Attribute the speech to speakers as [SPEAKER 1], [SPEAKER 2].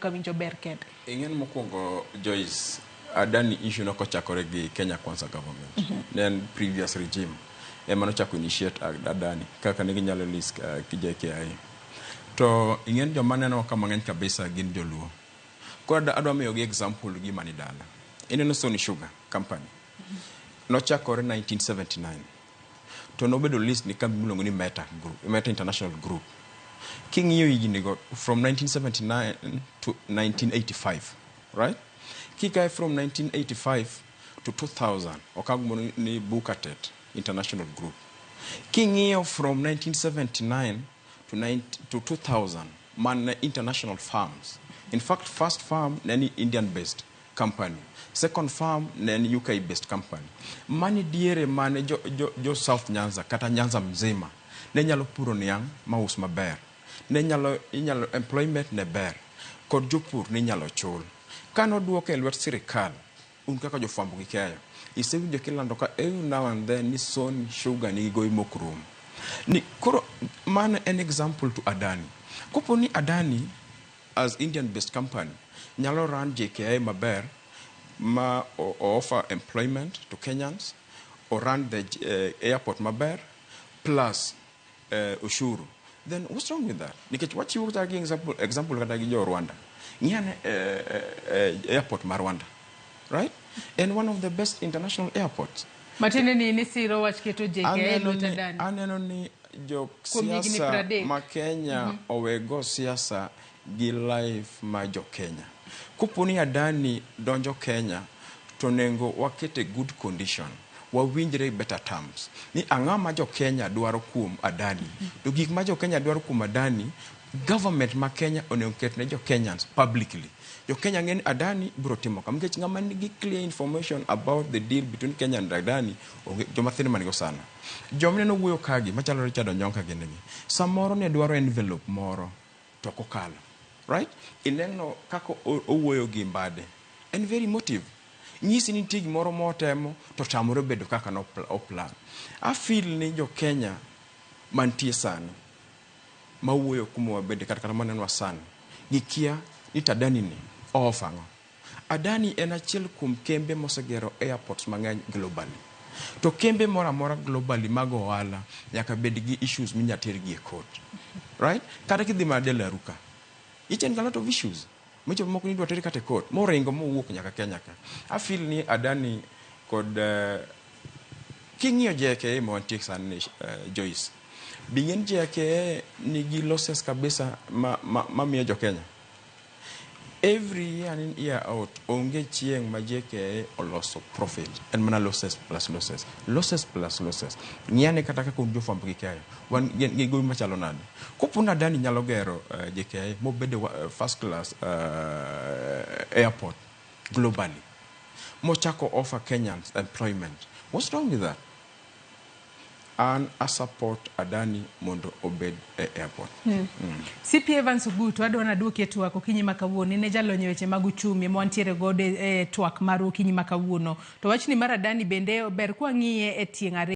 [SPEAKER 1] ka winjo ber kende.
[SPEAKER 2] Ing'en mokwongo Joyce, Adani issue nokochakore gi Kenya Kwanza government. Ne en previous regime ema nochako initiate Adani kaka ne ginyalo list JKIA. To ing'en joma neno ka mang'eny kabisa gin joluo. Koro adwa miyogi example gima ni dala. Ineno Sony Sugar Company. Nochakore 1979. To nobedo list ni kambi miluongo ni Meta Group, Meta International Group. King'iyo higni go from 1979 to 1985, right? Kikae from 1985 to 2000, okaw gimoro ni Bukatet International Group. King'iyo from 1979 to, 90, to 2000, man international firms. In fact, first firm ne ni Indian based company. Second firm ne en UK based company. Mani diere mane jo South Nyanza kata Nyanza mzima ne nyalo puro niang' maus maber. Ne nyalo inyalo employment ne ber kod jopur ne inyalo chul. Kanoduoke e lwet sirikal, un kaka jofwambo gi keyo, isewinjo kilando ka every now and then ni Sony Sugar nigi gowi mok rum. Ni koro mano en example to Adani. Kopo ni Adani as Indian based company nyalo run JKIA maber ma o offer employment to Kenyans, o run the airport maber plus ushuru, then what's wrong with that? Nikech wachiwo kata gi example kata gi jo Rwanda. Ng'iyane airport ma Rwanda, right? En one of the best international airports.
[SPEAKER 1] Matiende ni nisiro wach keto JKIA
[SPEAKER 2] Aneno
[SPEAKER 1] lwet
[SPEAKER 2] ni,
[SPEAKER 1] Adani.
[SPEAKER 2] aneno ni jo
[SPEAKER 1] Kuom higni
[SPEAKER 2] siasa
[SPEAKER 1] 30.
[SPEAKER 2] ma Kenya owego siasa gi life ma jo Kenya. Kopo ni Adani donjo Kenya to onego wakete good condition wawinjre better terms ni ang'o ma jo Kenya dwaro kuom Adani to gik ma jo Kenya dwaro kuom Adani government ma Kenya onego ket ne jo Kenyans publicly jo Kenya ng'e ni Adani biro timo kama nikech ng'ama nigi clear information about the deal between Kenya and Adani onge joma thin manigo sana joma neno wuoyo kagi machalo Richard Onyonka gini gi samoro ne dwaro envelope moro to ok okalo right ineno kaka owuoyo gi Mbade en very emotive nyisi ni nitie gimoro motemo to tamore bedo kaka no oplan I feel ni jo Kenya mantie sani mawuoyo kuma wabede kata kata manenwa sani gikia ni to Adani ni o-offer ang'o Adani en achiel kuom kembe mosegero airports mang'eny globally to kembe moro amora globally mag ohala nyaka bed gi issues minya tergi e court right kata kidhi mana De La Rue ka each and a lot of issues micho moko ni idwa ter kata e court moringo mowuok nyaka Kenya ka I feel ni Adani kod king'iyo JKIA ma wantie sani ni Joyce bi ng'e ni JKIA nigi losses kabisa ma miyo jo Kenya every year in year out onge chieng' ma JKIA oloso profit en mana losses plus losses losses plus losses ng'iyane kata kaka un jofwambo gi keyo wan gi gowi machalo nade kopo ni Adani nyalo gero JKIA mobedo first class airport globally mochako offer Kenyans employment what's wrong with that an a support Adani mondo obed e airport.
[SPEAKER 1] CP Evans Ogutu adwa naduoki e twak okinyi ma kawuono in e jalony e weche mag uchumi ma wantiere godo e twak mar okinyi ma kawuono to wachni mar Adani bende ber kwang'iye e tieng' ariyo.